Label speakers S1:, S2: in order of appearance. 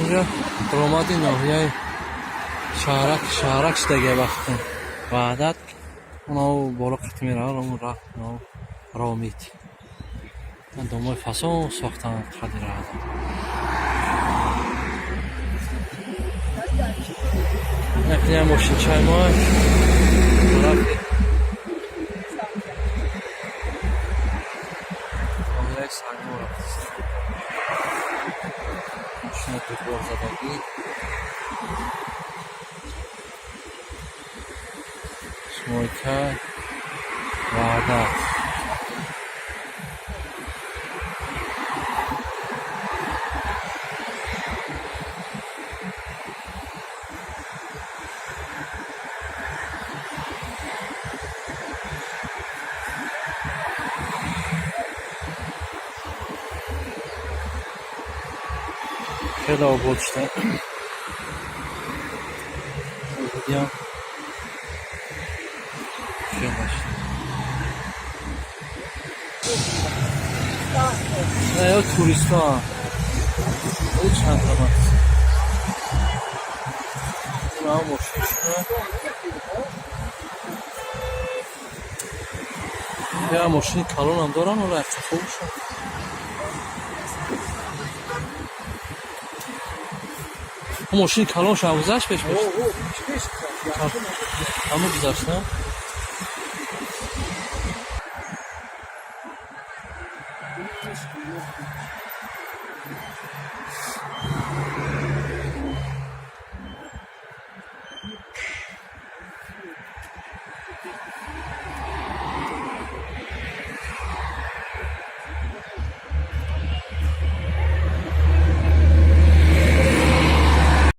S1: Инҷа ромади ноҳияи шаҳрак, шаҳрак шудаги вақти Ваҳдат, онав боло қити меравад, он ра Ромит. Домои фасон сохтан қадри раҳат. Накня мошинчаи мо тарафи ноҳияи Сангмо рафтааст. Мошина дуборзадагӣ. Смойка Ваҳдат. Хеле обод шуда. Ободиам хеле шуда. Ё туристҳо ӯ чанд тамад. Ина мошиншона. Я мошини калонам дорам, ҳоло як қафо бошам. Мошини калоншам гузашт пеш пеш. Ҳамо гузашт, на?